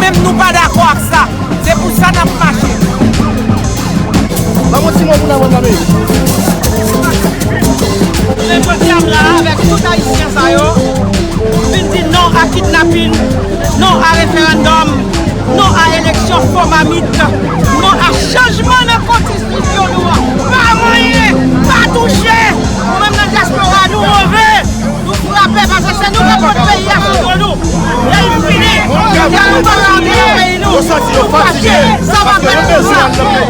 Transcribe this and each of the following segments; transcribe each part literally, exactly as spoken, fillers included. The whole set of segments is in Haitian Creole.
Menm nou pa dakò ak sa. Se pou sa n ap mache. Ban mwen ti mo pou n avanse nan peyi. Men jodi a m la avèk tout ayisyen sa yo pou m vin di non a kidnapin, non a referandòm, non a eleksyon fo mamit, non a chanjman nan konstitisyon nou an. Pa manyen, pa touche. Nou menm nan dyaspora nou move. Nou frape paske se nou k ap pot peyi a sou do nou. Lè l fini, lè nou pa ka antre nan peyi nou, nou fache, sa pa fèt konsa.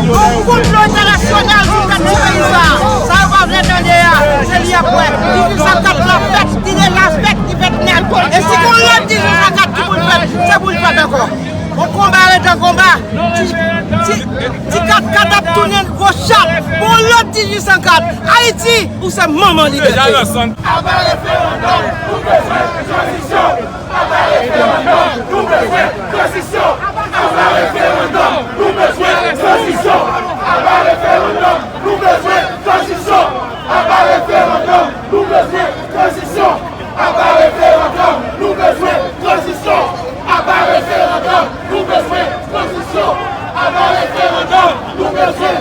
Yon kout dlo entènasyonal sou tèt ti peyi sa. Sa yo pa vle tande a, se li y ap wè. Dizuit san kat la fèt, li deja fèt, li fèt nèt. E si gon lòt dizuit san kat ki pou l fèt, se pou l fèt ankò. Yon konba ret an konba. Ti, ti, ti kat kat ap tounen gwo chat. Gon lòt dizuit san kat. Ayiti, ou se manman libète. Aba referandòm, nou bezwen tranzisyon. Aba referandòm, nou bezwen tranzisyon. Aba referandòm, nou bezwen tranzisyon. Aba referandòm, nou bezwen tranzisyon. Aba referandòm, nou bezwen tranzisyon. Aba referandòm, nou bezwen tranzisyon. Aba referandòm, nou bezwen tranzisyon. Aba referandòm, nou bezwen